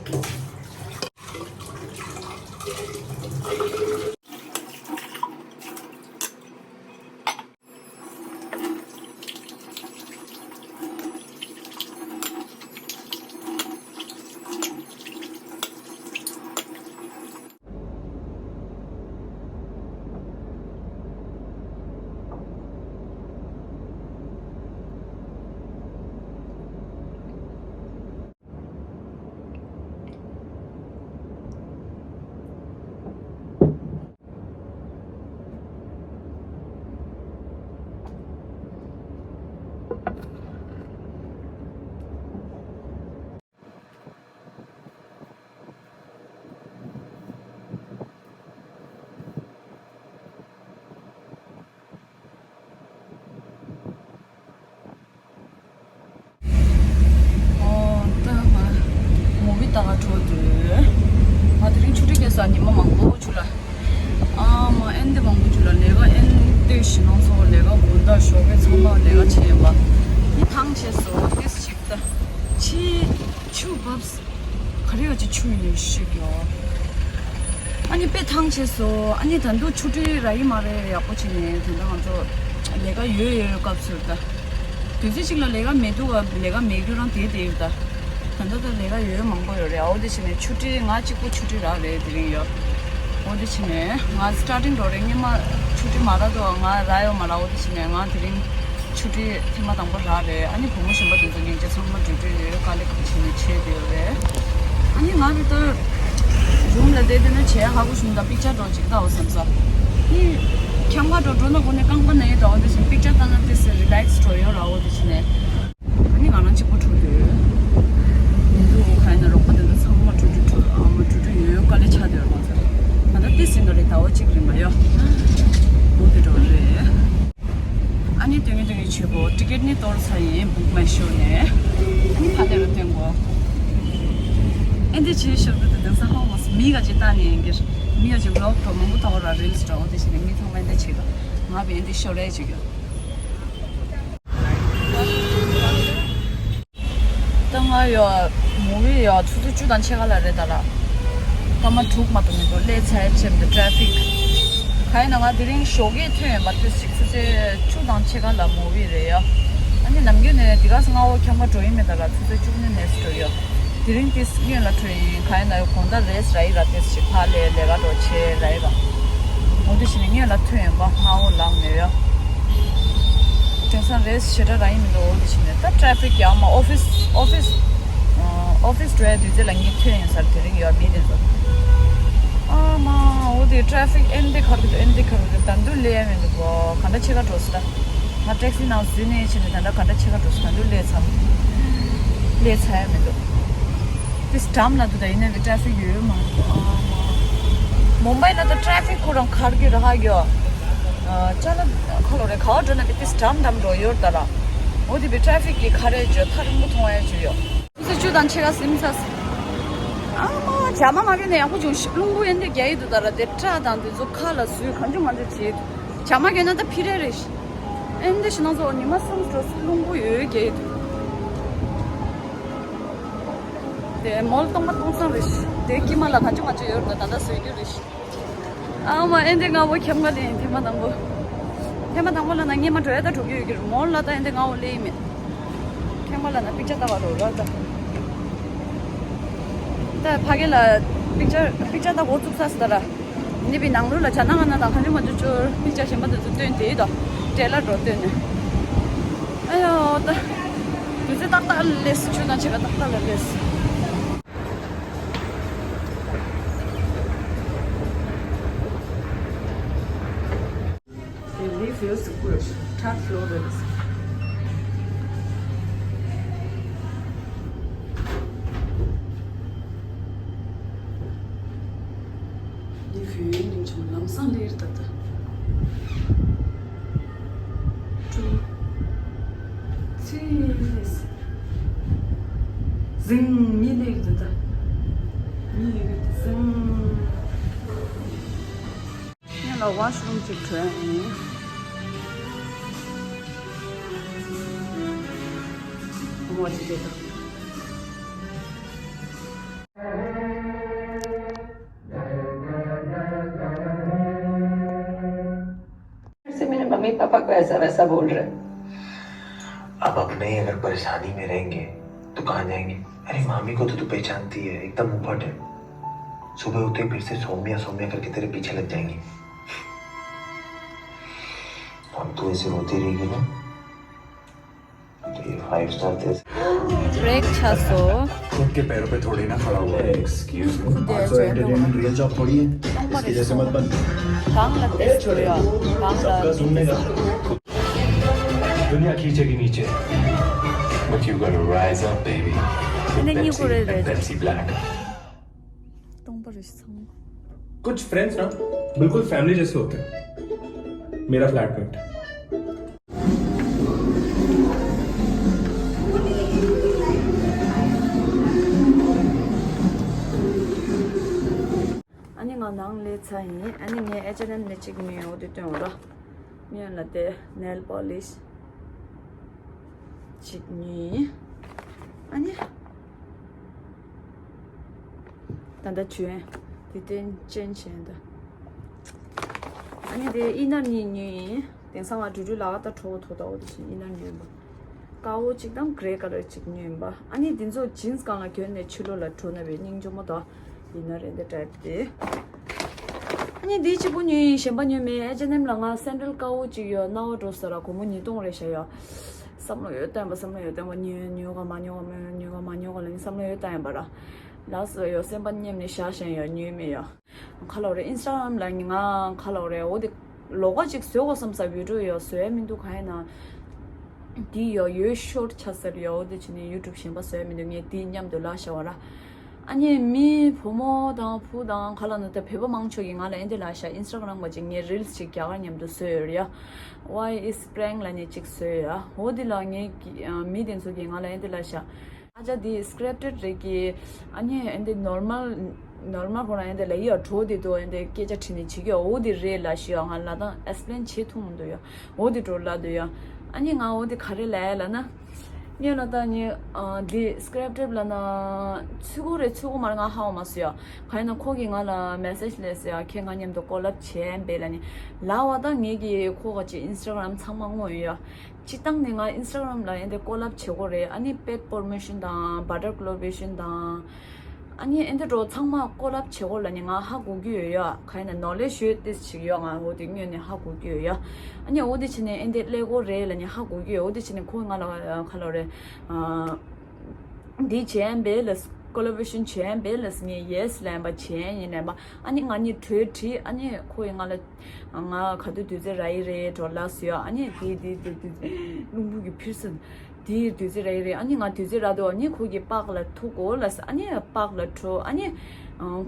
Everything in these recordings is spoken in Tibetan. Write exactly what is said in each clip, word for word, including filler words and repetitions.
ཨོ། ད་ང་མུ་བི་ལྟ་ག་འགྲོ་འདོད། ང་དེ་རིང་ཆུ་ཊི་སྐྱེལ་ས་ཉི་མ་མང་པོ་བྱུང་ལ། ཨ་མ་ཨེ་འདི་མང་པོ་བྱུང་ལ། ལས་ཀ་ཨེ་འདི་ཞིག་གནང་སོང་། ལས་ཀ་དགོང་དག་ཞོགས་ཀས་ཚང་མ་ལས་ཀ་བྱས་ཡིན་པ། ནི་ཐང་ཆད་སོང་། ཏིས་ཞིག་ད་ཕྱི་ཆུ་བབས། ག་རེ་ཡོད་ཅིག་ཆུ་ཡོད་ཤིག་ཡོད། ཨ་ནི་དཔེ་ཐང་ཆད་སོང་། ཨ་ནི་ད་དུང་ཆུ་ཊི་རག་གི་མ་རེད། ཡག་པོ་བྱས་ནས་ད་ལྟ་ང་ཚོ་ལས་ཀ་ཡོད་ཡོད་སྐབས་སུ་ད། དུས་ཚོད་ཅིག་ལ་ལས་ཀ་མེད་དུས་ལས་ཀ་མེད་རྒྱུ་རང་དེ་དེ་ཡོད་ད། ད་ལྟ་ད་ལས་ཀ་ཡོད་མང་པོ་ཡོད་རེད། འོ་དེ་བྱས་ནས་ཆུ་ཊི་ང་གཅིག་པུ་ཆུ་ཊི་རག་རེད་དེ་རིང་ཡོད། འོ་དེ་བྱས་ནས་ང་སི་ཊར་ཊིང་འགྲོ་རེད། སྔོན་མ་ཆུ་ཊི་མ་རག་དུས་ང་རག་ཡོད་མ་རག་འོ་དེ་བྱས་ནས་ང་དེ་རིང་ཆུ་ཊི་ཐེངས་མ་དང་པོ་རག་རེད། ཨ་ནི་བུ་མོ་གཞན་པ་དེ་ཚོ་སྙིང་རྗེ། ཚང་མ་འགྲོ་འགྲོ་ཡོད། དཀའ་ལས་ཁག་བྱས་ནས་བྱས་བསྡད་ཡོད་རེད། ཨ་ནི་ང་རེད་ད་རུམ་ལ་བསྡད་བསྡད་ན་བྱས་ཧ་གོ་བྱུང་། ད་པིག་ཅར་འགྲོ་ཅིག་ལྟའོ་བསམ་ས། ཨི་ཁྱམས་ཁ་འགྲོ་འགྲོ་ན་གོ་ནས་རྐང་པ་ན་ཡོད་ད། འོ་དེ་བཞིན་པིག་ཅར་ལྟ་ན་ཏོག་ཙམ་རི་ལེག་སི་འགྲོ་ཡོད་ར། འོ་དེ་བྱས་ནས་ཨ་ནི་ང་རང་གཅིག་པུ་འགྲོ་འདོད་མི་འདུག་ག་ཡིན་ན་རོགས་པ་དེ་ཚོ་ཚང་མ་འགྲོ་འགྲོ་འགྲོ། ཨ་མ་འགྲོ་འགྲོ་ཡོད་ཡོད། དཀའ་ལས་ཆགས་བསྡད་ཡོད་རེད་ང་ཚོ། ད་ལྟ་ཏོག་ཙམ་ནོར་རེད། ཟླ་བ་གཅིག་རིང་ལ་ཡོད། འོ་དེ་འགྲོ་རེད། ཨ་ནི་སྟོན་གི་སྟོན་གི་བྱེད་དགོས། ཊི་ཀེཊ་ནི་གཏོར་ཚར་ཡིན། བུག་མ་ཤོར་ནས། ཨ་ནི་ཕ་ལེ་རུ་སྟོན་དགོས། ཨེ་འདི་བྱེད་ཤོར་གི་འདུག་དེང་སང་ཧོ་མོས་མི་ག་ཅིག་བལྟ་ནས་ཡིན་གྱི། མི་ག་ཅིག་ཝི་ལོག་འགྲོ་མང་པོ་མཐོང་ར། རིལ་སི་འགྲོ་འོ་དེ་བྱས་ནས་མི་ཚང་མ་ཨེ་འདི་བྱེད་གི། ང་བས་ཨེ་འདི་ཤོར་རེ་བྱེད་གི། ད་ང་ཡོད་མུ་བི་ཡོད་ཆུ་ཚོད་བཅུ་དང་ཕྱེད་ཀ་ལ་རེད་ད་ལ། སྐར་མ་དྲུག་མ་གཏོགས་མི་འདུག་སླེབས་ཚར་ཕྱིན་འདི་ཊ་ཕིག་ག་ཡིན་ན་ང་དེ་རིང་ཞོགས་ཀས་ཐོན་ཡོད་པ། ཏོག་ཙམ་ཆུ་ཚོད་བཅུ་དང་ཕྱེད་ཀ་ལ་མུ་བི་རེད་ཡ། ཨ་ནི་ནམ་རྒྱུན་ནས་འདི་ག་སྔ་བོ་ཁྱམས་ཁ་འགྲོ་ཡིན་མེད་ད་ལ། ཆུ་ཚོད་བཅུ་གཉིས་ནས་འགྲོ་ཡོད། དེ་རིང་ཏོག་ཙམ་སྔོན་ལ་ཐོན་ཡིན། ག་ཡིན་ན་ཡོད་དགོང་དག་རེས་ར་ཡི་ར་ཏོག་ཙམ་ཕ་ལེ་ལས་ཀ་འགྲོ་བྱེད་ར་ཡི་ར། འོ་དེ་བྱས་ནས་སྔོན་ལ་ཐོན་ཡོད་པ། སྔ་བོ་ལངས་མེད་ཡ། དེང་སང་རེས་ཞེ་དྲག་ར་ཡིན་མི་འདུག་འོ་དེ་བྱས་ནས་ད་ཊ་ཕིག་ཡག་མ། ཨོ་ཕིས་ཨོ་ཕིས་ཨ་ཨོ་ཕིས་འགྲོ་ཡ་དུས་ཚོད་ལ་ངས་ཐོན་ཡོད་ས་རེད། དེ་རིང་ཡོད་མི་དེ་ཚོ། ཨ་མ་འོ་དེ་ཊ་ཕིག་ཨེ་འདི་ག་རེ་འདུག་ཨེ་འདི་ག་རེ་འདུག་ད་དུང་སླེབས་ཡ་མི་འདུག་གོ། ག་འདྲ་ཕྱེད་ཀ་འགྲོ་སྲིད་ད། ང་ཊེག་སི་ནང་འཛུལ་ནས་བྱས་ནས་ད་ལྟ་ག་འདྲ་ཕྱེད་ཀ་འགྲོ་སྲིད། ད་དུང་སླེབས་ཚར། སླེབས་ཚར་ཡ་མི་འདུག་དེ་སི་ཊམ་ལ་འདུག་ད་ཡིན་ན་གི་ཊ་ཕིག་ཡོད་མ་རེད། ཨ་མ། མུམ་བྷའི་ལ་ད་ཊ་ཕིག་ཁོ་རང་གར་གི་ར་ཧ་གི་ཡོད། ཨ་ཅ་ལག་ཁ་ལོ་རེ་ག་བ་འགྲོ་ན་བི་ཏི་སི་ཊམ་དམ་འགྲོ་ཡོད་ད་ར། འོ་དེ་བི་ཊ་ཕིག་གི་ཁ་རེ་བརྗོད་ཐག་རིང་པོ་མཐོང་ཡ་བརྗོད་ཡོད། ཆུ་ཚོད་བཅུ་དང་ཕྱེད་ཀ་ཟིན་ཚར། ཨ་མ་ཇ་མ་མ་གི་ནས་ཡག་པོ་བྱུང་ཤི། རླུང་བུ་ཨེ་འདི་རྒྱག་ཡི་འདུག་ད་ར། དེ་སྐྲ་དང་དེ་ཚོ་ཁ་ལ་བཟོས་གང་བྱུང་མ་བྱུང་བྱེད། ཇ་མ་གི་ན་ད་ཕི་རེ་རེ་ཤི། ཨེ་འདི་ཤི་ན་ཚོ་ཉི་མ་གསུམ་འགྲོ་སི་རླུང་བུ་ཡོད་རྒྱག་ཡི་འདུག་དེ་མོལ་གཏོང་མ་གཏོང་སང་རེད། དེ་དཀྱིལ་མ་ལ་ག་ཅི་མ་ཅི་ཡོད་རེད། ད་ལྟ་བཟོས་རྒྱུ་རེད། ཨ་མ་ཨེ་འདྲའི་སྔ་བོ་ཁྱམས་ཁ་ལ་ཡིན། ཐེངས་མ་དང་པོ། ཐེངས་མ་དང་པོ་ལ་ན་སྔོན་མ་འགྲོ་ཡ་ད་འགྲོ་གི་ཡོད་ཀྱི་རེད། མོལ་ལ་ད་ཨེ་འདྲའི་སྔ་བོ་སླེབས་ཡི་མེད། ཁྱམས་ཁ་ལ་ན་པིག་ཅ་ལྟ་བ་རོ་ར་ད། ད་ཕ་གི་ལ་པིག་ཅ་པིག་ཅ་ལྟ་འགོ་བཙུགས་ས་སི་ད་ར། ནི་བི་ནང་ལོགས་ལ་ཇ་ནང་ང་ན་དང་ག་ནི་མ་འཇུ་ཅོར་པིག་ཅ་གཞན་པ་དེ་ཚོ་སྟོན་དེ་ཡི་དོ། ཊེ་ལར་རོ་སྟོན་ནས། ཨ་ཡོ་ད། དུས་ཚོད་ཏག་ཏག་ལ་སླེབས་སི། ཆུ་དང་ཕྱེད་ཀ་ཏག་ཏག་ལ་སླེབས་སི། They leave you to push, tap flowers. Leave you in ལམ་སང་ལེར་ད་ད། Two, three, yes. ཟིང་མི་ལེར་ད་ད། མི་ལེར་ད་ཟིང་། ངས་ལ་ཝ་ཤ་རུམ་ཅིག་བྲོས་ཡིན། ངོ་ཅིག་བལྟས་དང་། mummy papa को ऐसा वैसा बोल रहे हैं। अब अपने ही अगर परेशानी में रहेंगे तो कहाँ जाएंगे? अरे मामी को तो तू पहचानती है, एकदम उफट है। सुबह होते ही फिर से सौम्या सौम्या करके तेरे पीछे लग जाएंगी। अब तू ऐसे रोती रहेगी ना, तो ये फाइव स्टार तेरे। ब्रेक छ सौ। खुद के पैरों पे थोड़ी ना खड़ा हुआ है। Excuse me. पाँच सौ एंटरटेनमेंट रियल जॉब थोड़ी है। इसके जैसे मत बन। सबका सुनने का। दुनिया खींचेगी नीचे। But you gotta rise up, baby. With Pepsi and Pepsi Black. कुछ फ्रेंड्स ना बिल्कुल फैमिली जैसे होते हैं। मेरा फ्लैटमेट। ཨ་ནི་ང་ནང་སླེབས་ཚར་ཡིན། ཨ་ནི་ངས་ཨེ་ཆ་ཨེན་ཨེམ་ནས་གཅིག་ཉོས་ཡོད་དེ་སྟོན་འོ་ར། སྔོན་ལ་དེ་ནེལ་པོ་ལིཤ་གཅིག་ཉོས་ཡིན། ཨ་ནི་ད་ལྟ་བྱོན་དེ་སྟོན་ཅན་བྱོན་ད། ཨ་ནི་དེ་ཨི་ནར་གཉིས་ཉོས་ཡིན། དེང་སང་ང་འགྲུལ་འགྲུལ་ལ་ད་གྲོགས་ཐོག་ད་འོ་དེ་བཞིན་ཨི་ནར་ཉོས་པ། དཀར་པོ་གཅིག་དང་གྷེ་རེ་ཀ་ལར་གཅིག་ཉོས་ཡིན་པ། ཨ་ནི་འདི་ཚོ་ཇིན་སི་སྒང་ལ་གྱོན་ནས་ཕྱི་ལོགས་ལ་འགྲོ་ན་བའི་སྙིང་རྗེ་མོ་དང་ཡིན་ན་རེད་འདི་ཊའིབ་དེ། ཨ་ནི་འདི་གཅིག་པོ་ཉོས་ཡིན། གཞན་པ་ཉོས་མེད། ཨེ་ཆ་ཨེན་ཨེམ་ལ་ང་སེན་ཌལ་དཀར་པོ་གཅིག་ཡོད། རྣ་བ་འགྲོ་ས་ར་སྒོར་མོ་ཉིས་སྟོང་རེད་བཞག་ཡོད། བསམ་བློ་ཡོད་བསྟན་པ་བསམ་བློ་ཡོད་བསྟན་པ་ཉོས་ཉོས་ག་མ་ཉོས་ག་མ་ཉོས་ག་ལ་ནི་བསམ་བློ་ཡོད་བསྟན་ཡིན་པ་ར། ལགས་སོ་ཡོད་སེམས་པ་མཉམ་ནས་བཞག་བཞག་ཡོད་ཉོས་མེད་ཡོད། ག་ལབ་རེད། ཨིན་སི་ཊ་གྷ་རམ་ལ་ང་ག་ལབ་རེད། འོ་དེ་ལོགས་ཀ་ཅིག་བཟོ་དགོས་བསམ་ས་བི་ཌི་ཡོ་ཡོད་བཟོ་ཡ་མི་འདུག་ག་ཡིན་ན། འདི་ཡོད་ཡོད་ཤོར་ཆ་ཟེར་ཡོད། འོ་དེ་བྱས་ནས་ཡུ་ཊུབ་གཞན་པ་བཟོ་ཡ་མི་འདུག་ངས་འདི་མཉམ་དུ་ལབ་བཞག་པ་ར། ཨ་ནི་མི་བུ་མོ་དང་བུ་དང་ག་ལབ་ན་ད་བོད་པ་མང་ཆེ་གིས་ང་ལ་ཨེ་འདི་ལབ་བཞག་ཨིན་སི་ཊ་གྷ་རམ་པ་ཅིག་ངས་རིལ་སི་ཅིག་རྒྱ་གར་མཉམ་དུ་བཟོས་ཡོད་རེད་ཡ། Why is prank ལབ་ནས་ཅིག་བཟོས་ཡོད་ཡ། འོ་དེ་ལ་ངས་ཀྱི་མི་དེ་ཚོ་གིས་ང་ལ་ཨེ་འདི་ལབ་བཞག་ཨ་ཅག་འདི་སི་ཀི་རིབ་ཊེཌ་རེད་ཀི། ཨ་ནི་ཨེ་འདི་ནོར་མལ་ནོར་མལ་ཁོ་རང་ཨེ་འདི་ལ་ཡི་ཡ་འགྲོ་དེ་དུ་ཨེ་འདི་སྐད་ཆ་དྲིས་ནས་བྱེད་ཀྱི་འོ་དེ་རེད་ལབ་ཞུ་ཡ། ང་ལ་དང་ཨེག་སི་པི་ལེན་བྱེད་ཐུབ་མི་འདུག་ཡ། འོ་དེ་འགྲོ་ལབ་འདུག་ཡ། ཨ་ནི་ང་འོ་དེ་ག་རེ་ལབ་ཡ་ལབ་ན། ངས་ལ་ད་ནི་འདི་སི་ཀི་རིབ་ཊེཌ་ལབ་ན་ཚུལ་ཁོ་རེད་ཚུལ་ཁོ་མ་རེད་ང་ཧ་གོ་མ་སོང་ཡ། ག་ཡིན་ན་ཁོ་གིས་ང་ལ་མེ་སེ་ཇི་སླེབས་སོང་ཡ། ཁྱེད་ང་མཉམ་དུ་ཀོ་ལེབ་བྱེད་ཨེ་འབད་ལབ་ནི་ལབ་པ། ད་ངས་ཀྱིས་ཁོ་ག་ཅིག་ཨིན་སི་ཊ་གྷ་རམ་ཚང་མ་སྔོག་ཡོད་ཡ། སྤྱིར་བཏང་ནས་ང་ཨིན་སི་ཊ་གྷ་རམ་ལ་ཨེ་འདི་ཀོ་ལེབ་བྱེད་དགོས་རེད། ཨ་ནི་པེཊ་པོར་མེ་ཤོན་དང་བ་ཊར་ཀོ་ལེ་བོ་རེ་ཤོན་དང་། ཨ་ནི་ཨེ་འདི་འགྲོ་ཚང་མ་ཀོ་ལེབ་བྱེད་དགོས་ལབ་ནི་ང་ཧ་གོ་གི་ཡོད་ཡ། ག་ཡིན་ན་ནོ་ལེ་ཇི་ཡོད་ཏིས་ཅིག་ཡོད། ང་འོ་དེ་སྔོན་ནས་ཧ་གོ་གི་ཡོད་ཡ། ཨ་ནི་འོ་དེ་བྱས་ནས་ཨེ་འདི་ལས་དགོས་རེད་ལབ་ནི་ཧ་གོ་གི་ཡོད། འོ་དེ་བྱས་ནས་ཁོ་ང་ལ་ག་ལབ་རེད། འདི་བྱེད་ཨེ་འབད་ལབ། ཀོ་ལེ་བོ་རེ་ཤོན་བྱེད་ཨེ་འབད་ལབ། ངས་ཡེ་སི་ལབ་པ། བྱེད་ཡིན་ལབ་པ། ཨ་ནི་ང་གཉིས་གྲོས་དྲིས། ཨ་ནི་ཁོ་ཡིས་ང་ལ། ང་ག་དུས་དུས་ཚོད་རག་གི་རེད་འགྲོ་ལབ་སོང་ཡ། ཨ་ནི་དེ་དེ་དེ་དེ་རླུང་བུ་གི་ཕུར་སོང་། དེའི་དུས་ཚོད་རག་གི་རེད། ཨ་ནི་ང་དུས་ཚོད་རག་འདུག་ཨ་ནི་ཁོ་གིས་པཱརྐ་ལ་ཐུག་གོ་ལབ་སོང་། ཨ་ནི་པཱརྐ་ལ་འགྲོ། ཨ་ནི་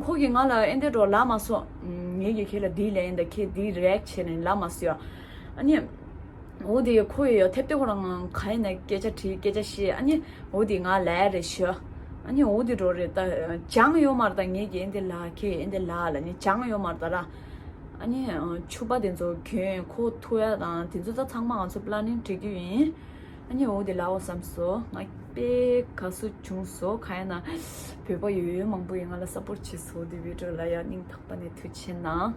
ཁོ་གིས་ང་ལ་ཨེ་འདྲ་འགྲོ་ལབ་མ་སོང་། ངས་ཀྱིས་ཁྱེད་ལ་འདི་ལབ་ཡིན་ད། ཁྱེད་འདི་རི་ཨེག་བྱས་ནས་ལབ་མ་སོང་ཡ། ཨ་ནི་འོ་དེ་ཁོ་ཡི་ཡ་ཐེབས་ཏེ་ཁོ་རང་ག་ཡིན་ན་སྐད་ཆ་དྲིས་སྐད་ཆ་བཤད། ཨ་ནི་འོ་དེ་ང་ལབ་རེད་ཤག་ཨ་ནི་འོ་དེ་འགྲོ་རེད་ད། སྦྱང་ཡོད་མ་རེད་ད། ངས་ཀྱིས་ཨེ་འདི་ལབ། ཁྱེད་ཨེ་འདི་ལབ་ལབ་ནི་སྦྱང་ཡོད་མ་རེད་ད་ར། ཨ་ནི་ཕྱུ་པ་དེ་ཚོ་གྱོན། ཁོ་ཐུག་ཡ་དང་དེ་ཚོ་ད་ཚང་མ་ང་ཚོ་པི་ལེ་ནིང་བྲིས་རྒྱུ་ཡིན། ཨ་ནི་འོ་དེ་ལབ་འོ་བསམ་སོང་། ང་དཔེ་དགའ་བསུ་བྱུང་སོང་། ག་ཡིན་ན་བོད་པ་ཡོད་ཡོད་མང་པོ་ཡིས་ང་ལ་སབ་པོར་བྱས་སོང་། དེ་བི་ཌི་ཡོ་ལ་ཡ་སྙིང་ཐག་པ་ནས་ཐུགས་རྗེ་ཆེ་གནང་།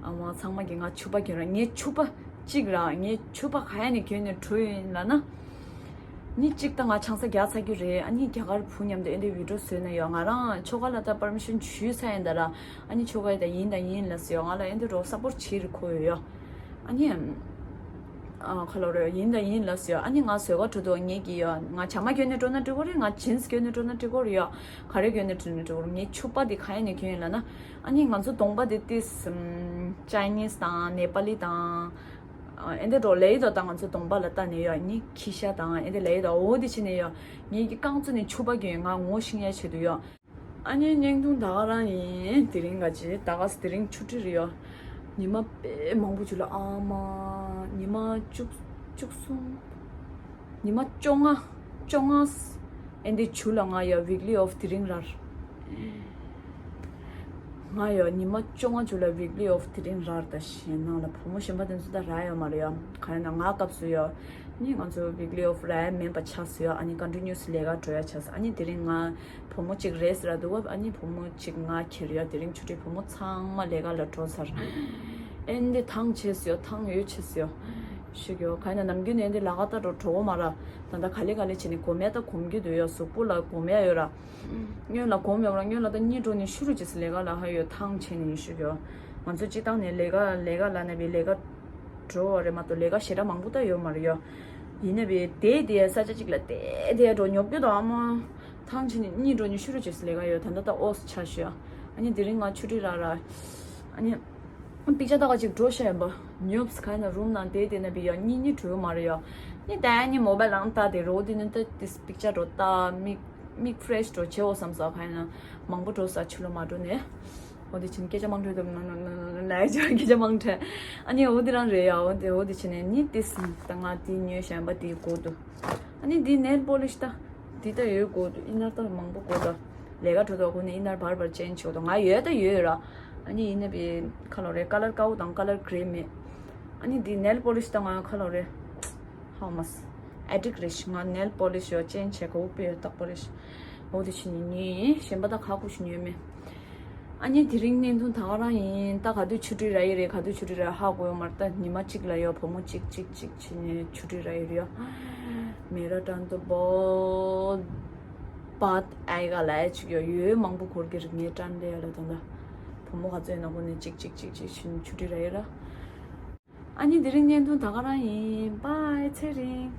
ཨ་མ་ཚང་མ་གིས་ང་ཕྱུ་པ་གྱོན་ར། ངས་ཕྱུ་པ་གཅིག་ར། ངས་ཕྱུ་པ་ག་ཡ་ནས་གྱོན་ནས་འགྲོ་ཡིན་ལབ་ན། ནི་གཅིག་ད་ང་ཆང་ས་རྒྱག་ཚར་རྒྱུ་རེད། ཨ་ནི་རྒྱ་གར་བུ་མཉམ་དུ་ཨེ་འདྲའི་བི་ཌི་ཡོ་བཟོས་ན་ཡོད། ང་རང་ཁྱོ་ག་ལ་ད་པར་མི་ཤོན་ཞུས་ཚར་ཡིན་ད་ར། ཨ་ནི་ཁྱོ་ག་ཡིས་ད་ཡིན་ད་ཡིན་ལབ་སོང་ཡོད། ང་ལ་ཨེ་འདྲ་རོགས་སབ་པོར་བྱེད་རེ་ཁོ་ཡོད་ཡོད། ཨ་ནི་ཨ་ཁ་ལོ་རེ་ཡིན་ད་ཡིན་ལབ་སོང་ཡོད། ཨ་ནི་ང་བཟོས་ག་འགྲོ་དུས་ངས་ཀྱིས་ཡོད། ང་ཇ་མ་གྱོན་ནས་འགྲོ་ན་འགྲིག་གོ་རེད། ང་ཇིན་སི་གྱོན་ནས་འགྲོ་ན་འགྲིག་གོ་རེད་ཡོད། ག་རེ་གྱོན་ནས་འགྲོ་ན་འགྲིག་གོ་རེད། ངས་ཕྱུ་པ་དེ་ག་ཡ་ནས་གྱོན་ཡིན་ལབ་ན། ཨ་ནི་ང་ཚོ་གདོང་པ་དེ་ཏིས་ཅའི་ནིས་དང་ནེ་པ་ལི་དང་། ཨེ་འདྲ་འགྲོ་ལེ་ཡི་དོ་དང་ང་ཚོ་གདོང་པ་ལ་ལྟ་ནས་ཡོད། ནི་ཁྱི་ཤ་དང་ཨེ་འདྲ་ལེ་ཡི་དོ་འོ་དེ་བྱས་ནས་ཡོད། ངེད་ཀྱི་རྐང་བཙུགས་ནས་ཕྱུ་པ་གྱོན་ཡོད། ང་ངོ་ཤེས་ཡ་ཆེད་དུ་ཡོད། ཨ་ནི་བརྙན་ཐུང་ད་ག་རང་ཡིན། དེ་རིང་ག་ཅི་ད་ག་ས་དེ་རིང་ཆུ་ཁྲི་རེད་ཡོད། ཉི་མ་དཔེ་མང་པོ་བྱུང་ལ། ཨ་མ། ཉི་མ་བཅུ་བཅུ་གསུམ། ཉི་མ་བཅོ་ལྔ། བཅོ་ལྔ། ཨེ་འདི་བྱུང་ལ་ང་ཡ་ཝིག་ལི་ཨོཕ་དེ་རིང་རག་ང་ཡ་ཉི་མ་བཅོ་ལྔ་བྱུང་ལ་ཝིག་ལི་ཨོཕ་དེ་རིང་རག་ད་ཞེ་ནང་ལ་བུ་མོ་གཞན་པ་དེ་ཚོ་ད་རག་ཡོད་མ་རེད་ཡ། ག་རེ་ན་ང་སྐབས་སུ་ཡ། ནི་ང་ཚོ་ཝིག་ལི་ཨོཕ་རག་མེད་པ་ཆགས་སུ་ཡ། ཨ་ནི་ཀོན་ཊི་ནིའུ་སི་ལས་ཀ་འགྲོ་ཡ་ཆགས་སོང་། ཨ་ནི་དེ་རིང་ང་བུ་མོ་གཅིག་རེས་རག་འདུག་བ། ཨ་ནི་བུ་མོ་གཅིག་ང་ཁྱེར་ཡ། དེ་རིང་ཆུ་ཁྲིའི་བུ་མོ་ཚང་མ་ལས་ཀ་ལ་འགྲོ་ཚར། ཨེ་འདི་ཐང་ཆད་སོང་། ཐང་ཡོད་ཆད་སོང་། ཞུ་གི་ཡོད། ག་ཡིན་ན་ནམ་རྒྱུན་ནས་འདི་ལ་ག་ད་འགྲོ་འགྲོ་གོ་མ་ར། ད་ད་ག་ལེ་ག་ལེ་བྱས་ནས་གོམས་ཡ་ད་གོམས་ཀྱི་འདུག་ཡ། གཟུགས་པོ་ལ་གོམས་ཡ་ཡོད་ར། སྔོན་ལ་གོམས་ཡོད་ར། སྔོན་ལ་ད་གཉིད་འགྲོ་ནས་ཤུ་རུ་ཅིག་ལས་ཀ་ལ་ཧ་ཡོད། ཐང་ཆད་ནས་ཡིན་ཞུ་གི་ཡོད། ང་ཚོ་སྤྱི་བཏང་ནས་ལས་ཀ་ལས་ཀ་ལ་ནས་བི་ལས་ཀ་འགྲོ་བ་རེད་མ་གཏོགས་ལས་ཀ་ཞེ་དྲག་མང་པོ་ད་ཡོད་མ་རེད་ཡ། ཡིན་ནས་བི་དེ་དེ་ས་ཆ་གཅིག་ལ་དེ་དེ་འགྲོ་ཉོབ་ཀྱི་འདུག་ཨ་མ། ཐང་ཆད་ནས་གཉིད་འགྲོ་ནས་ཤུ་རུ་ཅིག་ལས་ཀ་ཡོད། ད་ད་ད་ཨོ་སི་ཆ་ཞུ་ཡ། ཨ་ནི་དེ་རིང་ང་ཆུ་ཊི་ར་ར། ཨ་ནི། པིག་ཅར་ལྟ་ག་ཅིག་འགྲོ་ཤེས་ཡིན་པ། ཉོབ་སི་ག་ཡིན་ན་རུམ་ནང་བསྡད་དེ་ན་བི་ཡ་གཉིད་གཉིད་བྲོས་མ་རེད་ཡ། ནི་ད་ནི་མོ་བལ་ལང་ལྟ་དེ་རོ་དེ་ནི་ད་དེ་པིག་ཅར་འགྲོ་ལྟ་མིག་མིག་ཕི་རེ་ཤི་འགྲོ་བྱེད་འོ་བསམ་སོ་ག་ཡིན་ན་མང་པོ་འགྲོ་ས་ཆུ་ལོ་མ་འགྲོ་ནས། འོ་དེ་ཕྱིན་སྐད་ཆ་མང་འགྲོ་དུ་ན་ན་ན་ན་ན་ཡ་ཅག་སྐད་ཆ་མང་འཕྲད། ཨ་ནི་འོ་དེ་རང་རེད་ཡ། འོ་དེ་འོ་དེ་ཕྱིན་ནས་ནི་དེ་སི་ད་ང་དེ་ཉོས་ཤེས་ཡིན་པ་དེ་གོ་དུ། ཨ་ནི་འདི་ནེལ་པོ་ལིཤ་ད། འདི་ད་ཡོད་དགོས་འདུག་ཨིན་ནར་ད་མང་པོ་དགོས་ད། ལས་ཀ་འགྲོ་དུས་ཁོ་ནི་ཨིན་ནར་བར་བར་ཅེན་ཇི་བྱེད་དགོས་འདུག་ང་ཡོད་ད་ཡོད་ར། ཨ་ནི་ཡིན་ན་བི་ཁ་ལོ་རེ་ཀ་ལར་དཀར་པོ་དང་ཀ་ལར་གྷི་རེ་མེད། ཨ་ནི་འདི་ནེལ་པོ་ལིཤ་ད་ང་ཁ་ལོ་རེ། ཧའོ་མས། ཨེ་ཌིག་རེ་ཤི་ང་ནེལ་པོ་ལིཤ་ཡོད་ཅེན་ཇི་བྱེད་དགོས་པའི་ཡོད་ད་པོ་ལིཤ། འོ་དེ་ཕྱིན་ནི་གཞན་པ་ད་ཁ་ཁུ་ཤི་ཉོས་མེད། ཨ་ནི་དེ་རིང་བརྙན་ཐུང་ད་ག་རང་ཡིན། ད་ག་དུས་ཆུ་ཊི་ར་ཡི་རེད། ག་དུས་ཆུ་ཊི་ར་ཧ་གོ་ཡོད་མ་རེད། ད་ཉི་མ་གཅིག་ལ་ཡོད་བུ་མོ་གཅིག་གཅིག་གཅིག་བྱས་ནས་ཆུ་ཊི་ར་ཡི་རེད་ཡ། མེ་ར་ཏྲན་དུ་བོད་བད་ཨའི་ག་ལ་ཡ་ཅིག་ཡོད་ཡོད་མང་པོ་འཁོར་གྱི་རེད། ངའི་ཏྲན་རེད་ཡ་ལ་ད་ད་བུ་མོ་ག་ཚོད་ཡིན་ན་གོ་ནས་གཅིག་གཅིག་གཅིག་གཅིག་བྱས་ནས་ཆུ་ཊི་ར་ཡི་ར། ཨ་ནི་དེ་རིང་བརྙན་ཐུང་ད་ག་རང་ཡིན། བཱའི་ཚེ་རིང་།